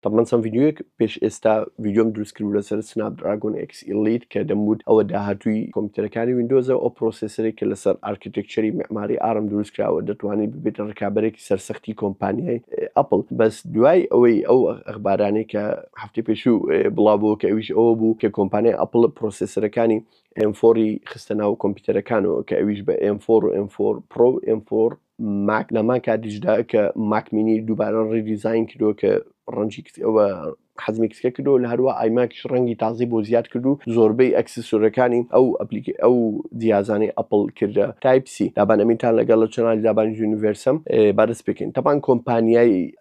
تەبعەن چەند ڤیدیۆیەک پێش ئێستا ڤیدیۆم دروست کردبوو لەسەر Snapdragon X Elite کە دەموت ئەوە داهاتووی کۆمپیوتەرەکانی ویندۆزە، ئەو processor ەی کە لەسەر architecture ی میعماری ARM دروست کراوە دەتوانێت ببێتە ڕکابەرێکی سەرسەختی کۆمپانیای ئەپڵ. بەس دوای ئەوەی ئەو ئەخبارانەی کە هەفتەی پێشوو بڵاو بووە کە ئەویش ئەوە بوو کە کۆمپانیای ئەپڵ processor ەکانی M4 ی خستە ناو کۆمپیوتەرەکانەوە کە ئەویش بە M4 و M4 Pro و M4 Max، لە هەمان کاتیشدا کە Mac mini دووبارە redesign کردووە کە ڕەنگی ئەوە حەزمی کچکە کردو لە هەروە iMac یش ڕەنگی تازەی بۆ زیاد کرد و زۆربەی accessory ەکانی ئەو ئەپلیکی ئەو جیازانەی ئەپڵ کردە Type C. دابان ئەمینتان لەگەڵ لە channel ی دابان یونیڤەرسم با دەست پێکەین. تەبان کۆمپانیای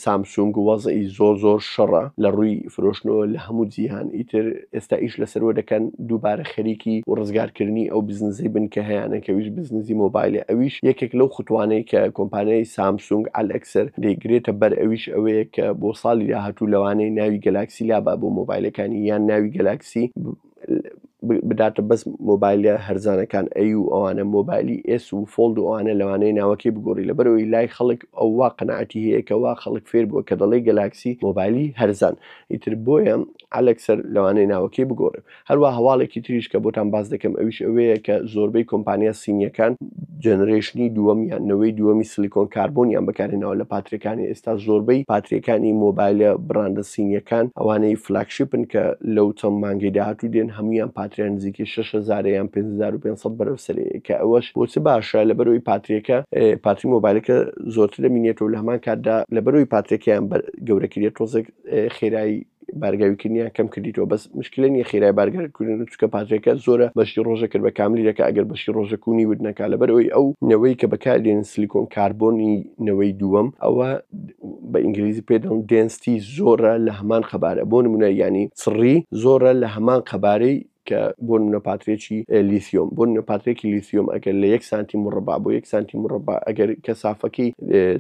سامسونگ وەزعی زۆر زۆر شەڕە لە ڕووی فرۆشتنەوە لە هەموو جیهان، ئیتر ئێستا ئیش لەسەروە دەکەن دووبارە خەریکی و ڕزگارکردنی ئەو بزنزەی بن کە هەیانە کە ئەویش بزنزی مۆبایلە، ئەویش یەکێک لەو خطوانەی کە کۆمپانیای سامسونگ عەلئەکسەر دەیگرێتە بەر ئەویش ئەوەیە کە بۆ ساڵی داهاتوو لەوانەیە ناوی گەلاکسی لابا بۆ مۆبایلەکانی یان ناوی گەلاکسی بداتە بەس مۆبایلە هەرزانەکان A و ئەوانە مۆبایلی S و Fold و ئەوانە لەوانەیە ناوەکەی بگۆڕی لەبەرەوەی لای خەڵک ئەو وا قەناعەتی هەیە کە وا خەڵک فێر بووە کە دەڵێ گەلاکسی مۆبایلی هەرزان ئیتر بۆیە عەلەکسەر لەوانەیە ناوەکەی بگۆڕێ. هەروا هەواڵێکی تریش کە بۆتان باس دەکەم ئەویش ئەوەیە کە زۆربەی کۆمپانیا سینیەکان generation ی دووەم یان نەوەی دووەمی silicon carbon یان بەکارهێناوە لە پاتریەکانی ئێستا زۆربەی پاتریەکانی مۆبایلە بڕاندە سینیەکان ئەوانەی flagship ن کە لەو چەند مانگەی داهاتوو دێن هەمویان پاتریان نزیکەی 6000 یان 5500 بەرەو سەرەیە کە ئەوەش بۆ چ باشە لەبەرەوەی پاتریەکە پاتری مۆبایلەکە زۆرتر دەمینێتەوە لە هەمان کاتدا لەبەرەوەی پاتریەکەیان گەورەکردێت تۆزێک خێرایی بارگاویکردنیان کەم کردیتەوە بەس مشکلە نیە خێرای بارگاویکردن چونکە پاتریەکە زۆرە بەشی ڕۆژە کرد بە کاملی دەکا ئەگەر بەشی ڕۆژە کونی ورد نەکا لەبەر ئەوەی ئەو نەوەی کە بەکاردێن silicon carbon ی نەوەی دووەم ئەوە بە ئینگلیزی پێ دەڵێن density زۆرە لە هەمان قەبارە بۆ نمونە یانی چڕی زۆرە لە هەمان قەبارەی کە بۆ نمونە پاترێکی لیثیۆم بۆ نمونە پاترێکی لیثیۆم ئەگەر لە یەک سانتی مڕبع بۆ یەک سانتی مڕبع ئەگەر کەسافەکەی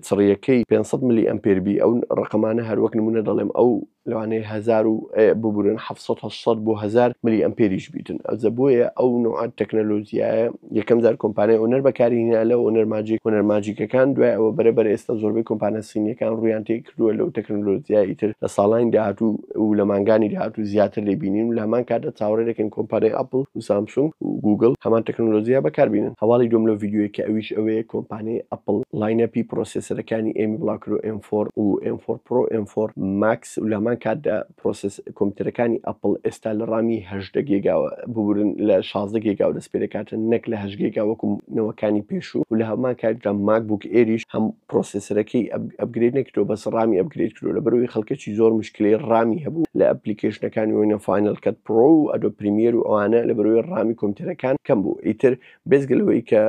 چڕیەکەی 500 ملی ئەمپێر بی ئەو ڕقەمانە هەر وەک نمونە دەڵێم ئەو لەوانەیە هەزار و ببورن 700 800 بۆ 1000 ملی ئەمپێریش بیتن ئەوجە بۆیە ئەو نوعە تەکنەلۆجیایە یەکەم جار کۆمپانیای Honor بەکاری هینا لە Honor Magic Honor Magic ەکان دوای ئەوە بەرە بەرە ئێستا زۆربەی کۆمپانیا سینیەکان ڕوویان تێ کردووە لەو تەکنەلۆجیای ئیتر لە ساڵانی داهاتوو و لە مانگانی داهاتوو زیاتر دەیبینین و لە هەمان کاتدا چاوەڕێ دەکەین کۆمپانیای ئەپڵ و سامسونگ و گوگڵ هەمان تەکنەلۆجیا بەکاربینن. هەواڵی دووەم لەو ڤیدیۆیە کە ئەویش ئەوەیە کۆمپانیای ئەپڵ lineup ی processor ەکانی M ی بڵاوکردەوە M four و M four Pro M four Max و لە هەمان کاتدا process کۆمپیوتەرەکانی ئەپڵ ئێستا لە RAM ی 18 گێگاوە ببورن لە 16 گێگاوە دەست پێ دەکاتن نەک لە 8 گێگا وەکو نەوەکانی پێشوو و لە هەمان کاتدا MacBook Air یش هەم processor ەکەی upgrade نەکردووە بەس RAM ی upgrade کردووە لەبەرئەوەی خەڵکێکی زۆر مشکلەی RAM ی هەبوو لە application ەکانی وەینە Final Cut Pro و Adobe Premiere و ئەوانە لەبەرئەوەی RAM ی کۆمپیوتەرەکان کەم بوو ئیتر بێجگە لەوەی کە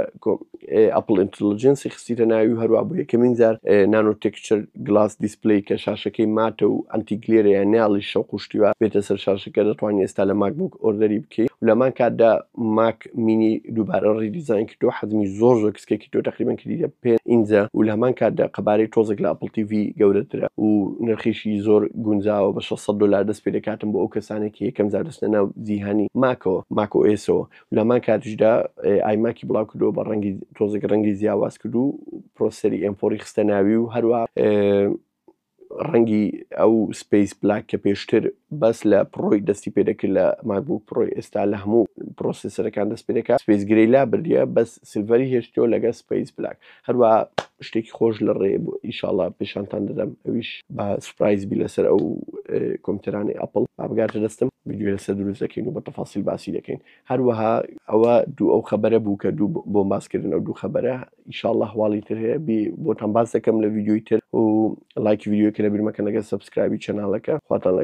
Apple Intelligence ی خستیتە ناوی و هەروە بۆ یەکەمین جار nano texture glass display کە شاشەکەی matte ە و anti glare ە یان ناڵی شەوق و شتیوا بێتە سەر شاشەکە دەتوانانی ئێستا لە MacBook order ی بکەیت و لەمان کاتدا Mac mini دووبارە redesign کردو حەجمی زۆر زۆر کسکێکی تۆ تقریبا کردیە 5 ئینجە و لە هەمان کاتدا قەبارەی تۆزێک لە Apple TV گەورەترە و نرخیشی زۆر گونجاوە بە 600 دلار دەست پێ دەکاتن بۆ ئەو کەسانێک کە یەکەم جار دەچنە ناو جیهانی ماکەوە Mac OS ەوە لە هەمان کاتیشدا iMac ی بڵاو کردەوە بە ڕەنگی تۆزێک ڕەنگی جیاواز کرد و processor ی M four ی خستە ناوی و هەروە ڕەنگی ئەو space black کە پێشتر بەس لە Pro ی دەستی پێ دەکرد لە MacBook Pro ی ئێستا لە هەموو processor ەکان دەست پێ دەکات space gray لا بردیە بەس silver ی هێشتەوە لەگە space black هەروە شتێکی خۆش لە ڕێ بۆ ئیشاڵا پیشانتان دەدەم ئەویش بە surprise بی لەسەر ئەو کۆمپیوتەرانی ئەپڵ با بگاتە دەستم ڤیدیۆ لەسەر دروست دەکەین و بە تەفاسیل باسی دەکەین هەروەها ئەوە دوو ئەو خەبەرە بوو کە دوو بۆم باسکردن ئەو دوو خەبەرە ئیشاڵڵا هەواڵی تر هەیە بی بۆتان باس دەکەم لە ڤیدیۆی تر و لایکی ڤیدیۆکە لەبیر مەکەن لەگەڵ subscribe ی channel ەکە خواتان لەگەڵ.